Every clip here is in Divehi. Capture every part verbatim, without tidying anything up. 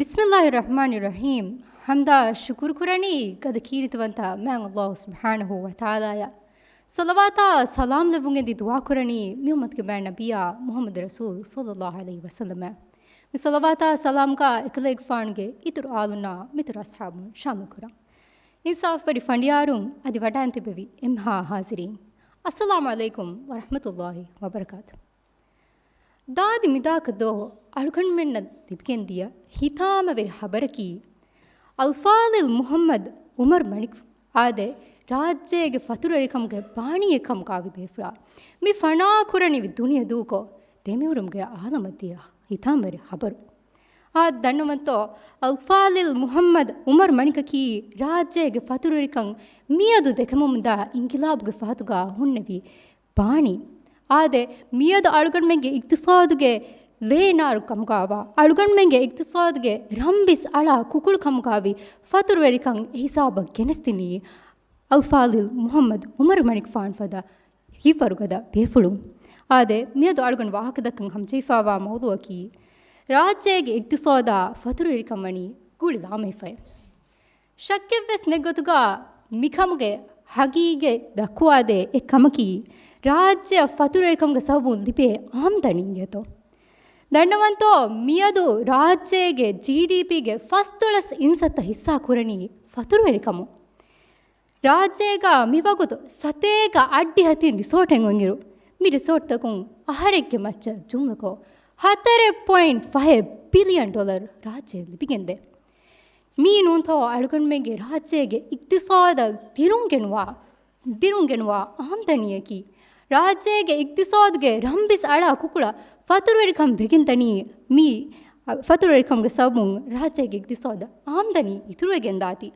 ބިސްމިއްލާހި ރަޙްމާނި ރަޙީމް. ޙަމްދާ ޝުކުރު ކުރަނީ ގަދަ ކީރިތިވަންތަ މާތް ﷲ ސުބްޙާނަހޫ ވަތަޢާލާއަށް. ޞަލަވާތާ ސަލާމް ލެއްވުން އެދި ދުޢާ ކުރަނީ މި އުއްމަތުގެ މާތް ނަބިއްޔާ މުޙައްމަދު ރަސޫލު ޞައްލައްލާހު ޢަލައިހި ވަސައްލަމަށް. މި ޞަލަވާތާ ސަލާމްގާ އެކަލޭގެފާނުގެ އިތުރު އާލުންނާ މިތުރު އަޞްޙާބުން ޝާމިލް ކުރަން. އިންސާފުވެރި ފަނޑިޔާރުން އަދި ވަޑައިން ތިއްބެވި އެންމެހާ ޙާޟިރީން، އައްސަލާމު ޢަލައިކުމް ވަރަޙްމަތުﷲ ވަބަރަކާތު. ދާދި މިދާކަށް ދޯ އަޅުގަނޑުމެންނަށް ލިބިގެންދިޔަ ހިތާމަވެރި ޚަބަރަކީ، އަލްފާޟިލް މުޙައްމަދު ޢުމަރު މަނިކު އާދެ، ރާއްޖޭގެ ފަތުރުވެރިކަމުގެ ބާނީއެއް ކަމުގާވި ބޭފުޅާ، މި ފަނާ ކުރަނިވި ދުނިޔެ ދޫކޮށް، ދެމިހުރުމުގެ ޢާލަމަށް ދިޔަ ހިތާމަވެރި ޚަބަރު. އާދެ، ދަންނަވަންތޯ، އަލްފާޟިލް މުޙައްމަދު ޢުމަރު މަނިކަކީ ރާއްޖޭގެ ފަތުރުވެރިކަން މިއަދު ދެކެމުންދާ އިންޤިލާބުގެ ފަހަތުގާ ހުންނެވި ބާނީ. އާދެ، މިއަދު އަޅުގަނޑުމެންގެ އިޤްތިޞާދުގެ ލޭނާރު ކަމުގާވާ، އަޅުގަނޑުމެންގެ އިޤްތިޞާދުގެ ރަންބިސް އަޅާ ކުކުޅު ކަމުގާވި ފަތުރުވެރިކަން އެހިސާބަށް ގެނެސްދިނީ އަލްފާޟިލް މުޙައްމަދު ޢުމަރު މަނިކުފާނު ފަދަ ހިތްވަރުގަދަ ބޭފުޅުން. އާދެ، މިއަދު އަޅުގަނޑު ވާހަކަދައްކަން ހަމަޖެހިފާވާ މައުޟޫޢަކީ، ރާއްޖޭގެ އިޤްތިޞާދާ ފަތުރުވެރިކަން ވަނީ ގުޅި ލާމެހިފައި. ޝައްކެއްވެސް ނެތް ގޮތުގަ މިކަމުގެ ޙަޤީޤަތް ދައްކުވާދޭ އެއް ކަމަކީ، ރާއްޖެއަށް ފަތުރުވެރިކަމުގެ ސަބަބުން ލިބޭ އާމްދަނީ އިނގޭތޯ. ދަންނަވަންތޯ، މިއަދު ރާއްޖޭގެ ޖީޑީޕީގެ ފަސްދޮޅަސް އިންސައްތަ ހިއްސާ ކުރަނީ ފަތުރުވެރިކަމުން. ރާއްޖޭގަ މިވަގުތު ސަތޭކަ އަށްޑިހަ ތިން ރިސޯޓެއް އޮތްއިރު، މި ރިސޯޓްތަކުން އަހަރެއްގެ މައްޗަށް ޖުމްލަކޮށް، ހަތަރެއް ޕޮއިންޓް ފަހެއް ބިލިއަން ޑޮލަރު ރާއްޖެ ލިބިގެންދޭ. މީ ނޫންތޯ އަޅުގަނޑުމެންގެ ރާއްޖޭގެ އިޤްތިޞާދަށް ދިރުންގެނުވާ، ދިރުންގެނުވާ އާމްދަނީއަކީ. ރާއްޖޭގެ އިޤްތިޞާދުގެ ރަންބިސް އަޅާ ކުކުޅަށް ފަތުރުވެރިކަން ވެގެންދަނީ މީ، އަ، ފަތުރުވެރިކަމުގެ ސަބަބުން ރާއްޖޭގެ އިޤްތިޞާދަށް އާމްދަނީ އިތުރުވެގެންދާތީ.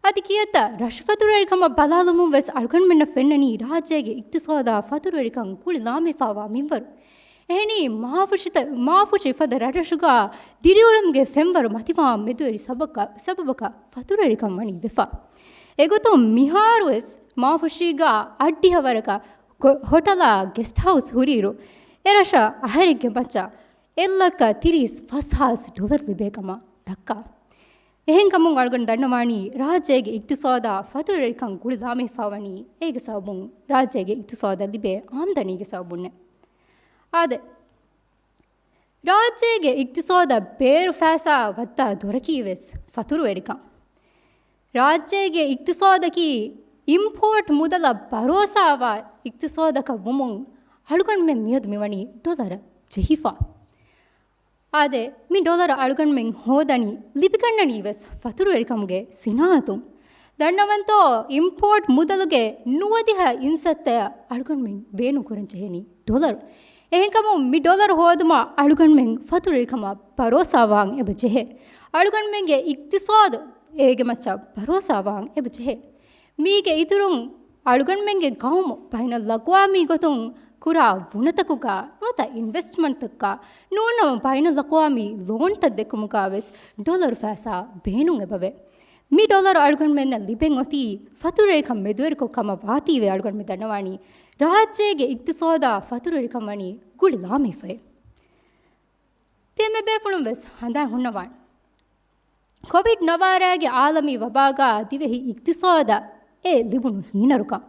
އަދި ކިއެއްތަ ރަށު ފަތުރުވެރިކަމަށް ބަލާލުމުން ވެސް އަޅުގަނޑުމެންނަށް ފެންނަނީ ރާއްޖޭގެ އިޤްތިޞާދާ ފަތުރުވެރިކަން ގުޅި ލާމެހިފާވާ މިންވަރު. އެހެނީ މާފުށިތަ-، މާފުށި ފަދަ ރަށްރަށުގާ ދިރިއުޅުމުގެ ފެންވަރު މަތިވާން މެދުވެރި ސަބަބަކަށް، ސަބަބަކަށް ފަތުރުވެރިކަން ވަނީ ވެފަ. އެގޮތުން މިހާރުވެސް މާފުށީގާ އައްޑިހަ ވަރަކަށް ކޮ-، ހޮޓަލާ ގެސްޓް ހައުސް ހުރިއިރު، އެ ރަށަށް އަހަރެއްގެ މައްޗަށް އެއްލައްކަ ތިރީސް ފަސް ހާސް ޑޮލަރު ލިބޭ ކަމަށް ދައްކާ. އެހެންކަމުން އަޅުގަނޑު ދަންނަވާނީ ރާއްޖޭގެ އިޤްތިޞާދާ ފަތުރުވެރިކަން ގުޅި ލާމެހިފާވަނީ އޭގެ ސަބަބުން، ރާއްޖޭގެ އިޤްތިޞާދަށް ލިބޭ އާމްދަނީގެ ސަބަބުންނޭ. އާދެ، ރާއްޖޭގެ އިޤްތިޞާދަށް ބޭރު ފައިސާ ވައްދާ ދޮރަކީ ވެސް ފަތުރުވެރިކަން. ރާއްޖޭގެ އިޤްތިޞާދަކީ އިމްޕޯޓް މުދަލަށް ބަރޯސާވާ އިޤްތިޞާދަކަށް ވުމުން އަޅުގަނޑުމެން މިއަދު މިވަނީ ޑޮލަރަށް ޖެހިފަ. އާދެ، މި ޑޮލަރު އަޅުގަނޑުމެން ހޯދަނީ، ލިބިގަންނަނީ ވެސް ފަތުރުވެރިކަމުގެ ސިނާއަތުން. ދަންނަވަންތޯ، އިމްޕޯޓް މުދަލުގެ ނުވަދިހަ އިންސައްތައަށް އަޅުގަނޑުމެން ބޭނުން ކުރަން ޖެހެނީ ޑޮލަރު. އެހެންކަމުން މި ޑޮލަރު ހޯދުމަށް އަޅުގަނޑުމެން ފަތުރުވެރިކަމަށް ބަރޯސާވާން އެބަ ޖެހޭ. އަޅުގަނޑުމެންގެ އިޤްތިޞާދު އޭގެ މައްޗަށް ބަރޯސާވާން އެބަ ޖެހޭ. މީގެ އިތުރުން، އަޅުގަނޑުމެންގެ ގައުމު ބައިނަލްއަޤްވާމީ ގޮތުން ކުރާ ވުނަތަކުގަ ނުވަތަ އިންވެސްޓްމަންޓްތަކުގަ ނޫންނަމަ ބައިނަލްއަޤްވާމީ ލޯންތައް ދެއްކުމުގަ ވެސް ޑޮލަރު ފައިސާ ބޭނުން އެބަވޭ. މި ޑޮލަރު އަޅުގަނޑުމެންނަށް ލިބެން އޮތީ ފަތުރުވެރިކަން މެދުވެރިކޮށް ކަމަށް ވާތީވެ އަޅުގަނޑުމެން ދަންނަވާނީ ރާއްޖޭގެ އިޤްތިޞާދާ ފަތުރުވެރިކަން ވަނީ ގުޅި ލާމެހިފައި. ތިޔަ މި ބޭފުޅުން ވެސް ހަނދާން ހުންނަވާނެ. ކޮވިޑް ނަވާރައިގެ އާލަމީ ވަބާގާ ދިވެހި އިޤްތިޞާދަށް އެ ލިބުނު ހީނަރުކަން.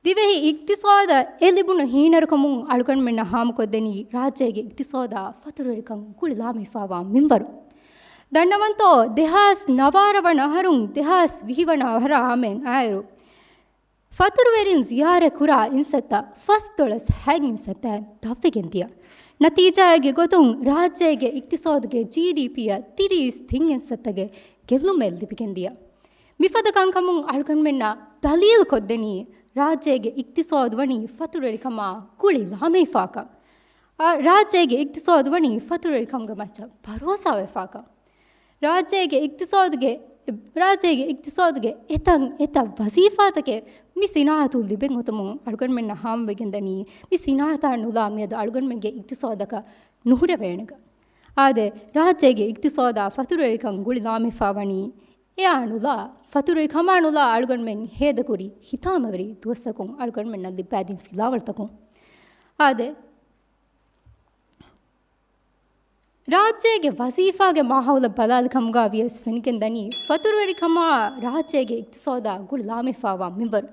ދިވެހި އިޤްތިޞާދަށް އެ ލިބުނު ހީނަރުކަމުން އަޅުގަނޑުމެންނަށް ހާމަކޮށްދެނީ ރާއްޖޭގެ އިޤްތިޞާދާ ފަތުރުވެރިކަން ގުޅި ލާމެހިފާވާ މިންވަރު. ދަންނަވަންތޯ، ދެހާސް ނަވާރަ ވަނަ އަހަރުން ދެހާސް ވިހި ވަނަ އަހަރާ ހަމައަށް އައިރު، ފަތުރުވެރިން ޒިޔާރަތް ކުރާ އިންސައްތަ ފަސް ދޮޅަސް ހަތް އިންސައްތައިން ދަށްވެގެން ދިޔަ. ނަތީޖާއެއްގެ ގޮތުން ރާއްޖޭގެ އިޤްތިޞާދުގެ ޖީޑީޕީއަށް ތިރީސް ތިން އިންސައްތަގެ ގެއްލުމެއް ލިބިގެން ދިޔަ. މިފަދަ ކަންކަމުން އަޅުގަނޑުމެންނަށް ދަލީލު ކޮށްދެނީ ރާއްޖޭގެ އިޤްތިޞާދު ވަނީ ފަތުރުވެރިކަމާ ގުޅި ލާމެހިފާކަން. އާ، ރާއްޖޭގެ އިޤްތިޞާދު ވަނީ ފަތުރުވެރިކަމުގެ މައްޗަށް ބަރޯސާވެފާކަން. ރާއްޖޭގެ އިޤްތިޞާދުގެ، ރާއްޖޭގެ އިޤްތިޞާދުގެ އެތަން އެތައް ވަޒީފާތަކެއް މި ސިނާއަތުން ލިބެން އޮތުމުން އަޅުގަނޑުމެންނަށް ހާމަވެގެންދަނީ، މި ސިނާއަތާ ނުލާ މިއަދު އަޅުގަނޑުމެންގެ އިޤްތިޞާދަކަށް ނުހުރެވޭނެގަ. އާދެ، ރާއްޖޭގެ އިޤްތިޞާދާ ފަތުރުވެރިކަން ގުޅި ލާމެހިފާ ވަނީ އެއާ ނުލާ، ފަތުރުވެރިކަމާ ނުލާ އަޅުގަނޑުމެން ހޭދަކުރި ހިތާމަވެރި ދުވަސްތަކުން އަޅުގަނޑުމެންނަށް ލިބިފައިދިން ފިލާވަޅުތަކުން. އާދެ، ރާއްޖޭގެ ވަޒީފާގެ މާހައުލަށް ބަލާލި ކަމުގަ ވިޔަސް ފެނިގެން ދަނީ ފަތުރުވެރިކަމާ ރާއްޖޭގެ އިޤްތިޞާދާ ގުޅި ލާމެހިފާވާ މިންވަރު.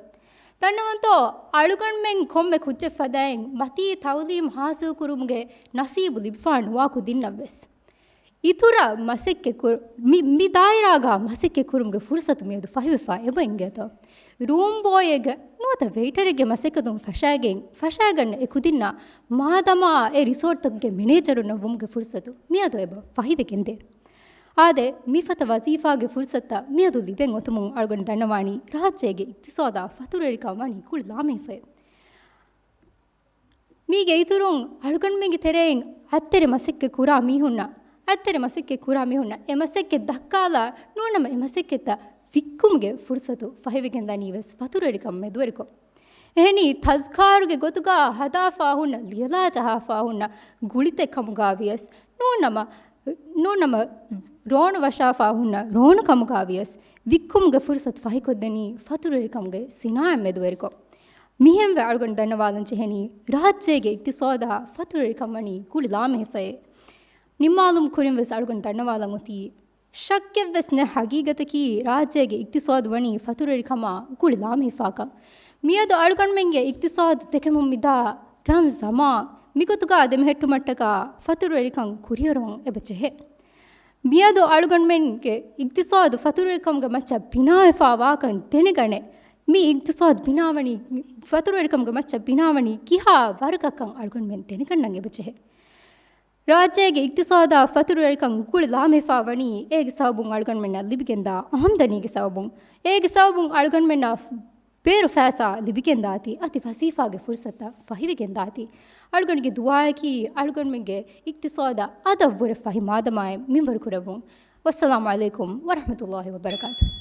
ދަންނަވަންތޯ، އަޅުގަނޑުމެން ކޮންމެ ކުއްޖެއް ފަދައިން މަތީ ތައުލީމް ޙާޞިލް ކުރުމުގެ ނަސީބު ލިބިފާ ނުވާ ކުދިންނަށް ވެސް އިތުރަށް މަސައްކަތް ކުރ-، މި، މި ދާއިރާގަ މަސައްކަތް ކުރުމުގެ ފުރުޞަތު މިއަދު ފަހިވެފަ އެބަ އިނގޭތޯ. ރޫމް ބޯއެއްގެ ނުވަތަ ވެއިޓަރެއްގެ މަސައްކަތުން ފަށާގެން، ފަށާގަންނަ އެ ކުދިންނަށް މާދަމާ އެ ރިސޯޓްތަކުގެ މެނޭޖަރުންނަށް ވުމުގެ ފުރުޞަތު މިއަދު އެބަ ފަހިވެގެންދޭ. އާދެ، މިފަދަ ވަޒީފާގެ ފުރުޞަތުތައް މިއަދު ލިބެން އޮތުމުން އަޅުގަނޑު ދަންނަވާނީ ރާއްޖޭގެ އިޤްތިޞާދާ ފަތުރުވެރިކަން ވަނީ ގުޅި ލާމެހިފައޭ. މީގެ އިތުރުން އަޅުގަނޑުމެންގެ ތެރެއިން އައްތެރި މަސައްކަތް ކުރާ މީހުންނަށް، އައްތެރި މަސައްކަތް ކުރާ މީހުންނަށް އެ މަސައްކަތް ދައްކާލާ ނޫނަމަ އެ މަސައްކަތްތައް ވިއްކުމުގެ ފުރުޞަތު ފަހިވެގެން ދަނީ ވެސް ފަތުރުވެރިކަން މެދުވެރިކޮށް. އެހެނީ ތަޒްކާރުގެ ގޮތުގަ ހަދާފާ ހުންނަ، ލިޔަލާ ޖަހާފާ ހުންނަ ގުޅިތެއް ކަމުގަ ވިޔަސް ނޫނަމަ، ނޫނަމަ ރޯނު ވަށާފާ ހުންނަ ރޯނު ކަމުގަ ވިޔަސް ވިއްކުމުގެ ފުރުޞަތު ފަހިކޮށްދެނީ ފަތުރުވެރިކަމުގެ ސިނާއަތް މެދުވެރިކޮށް. މިހެންވެ އަޅުގަނޑު ދަންނަވާލަން ޖެހެނީ، ރާއްޖޭގެ އިޤްތިޞާދާ ފަތުރުވެރިކަން ވަނީ ގުޅި ލާމެހިފައޭ. ނިންމާލުމުގެ ކުރިން ވެސް އަޅުގަނޑު ދަންނަވާލަން އޮތީ، ޝައްކެއް ވެސް ނެތް ހަގީގަތަކީ، ރާއްޖޭގެ އިޤްތިޞާދު ވަނީ ފަތުރުވެރިކަމާ ގުޅި ލާމެހިފާކަން. މިއަދު އަޅުގަނޑުމެންގެ އިޤްތިޞާދު ދެކެމުން މިދާ ރަން ޒަމާން މިގޮތުގަ ދެމެހެއްޓުމަށްޓަކާ ފަތުރުވެރިކަން ކުރިއަރުވަން އެބަ ޖެހޭ. މިއަދު އަޅުގަނޑުމެންގެ އިޤްތިޞާދު ފަތުރުވެރިކަމުގެ މައްޗަށް ބިނާވެފާ ވާކަން ދެނެގަނެ، މި އިޤްތިޞާދު ބިނާވަނީ، ފަތުރުވެރިކަމުގެ މައްޗަށް ބިނާވަނީ ކިހާ ވަރަކަކަށް އަޅުގަނޑުމެން ދެނެގަންނަން އެބަޖެހޭ. ރާއްޖޭގެ އިޤްތިޞާދާ ފަތުރުވެރިކަން ގުޅި ލާމެހިފާ ވަނީ އޭގެ ސަބަބުން އަޅުގަނޑުމެންނަށް ލިބިގެންދާ އަހަންދަނީގެ ސަބަބުން. އޭގެ ސަބަބުން އަޅުގަނޑުމެންނަށް ބޭރު ފައިސާ ލިބިގެންދާތީ، އަދި ވަޒީފާގެ ފުރުޞަތުތައް ފަހިވެގެންދާތީ. އަޅުގަނޑުގެ ދުޢާއަކީ، އަޅުގަނޑުމެންގެ އިޤްތިޞާދަށް އަދަށްވުރެ ފަހި މާދަމާއެއް މިންވަރު ކުރެއްވުން. ވައްސަލާމު ޢަލައިކުމް ވަރަޙްމަތުﷲި ވަބަރަކާތުހު.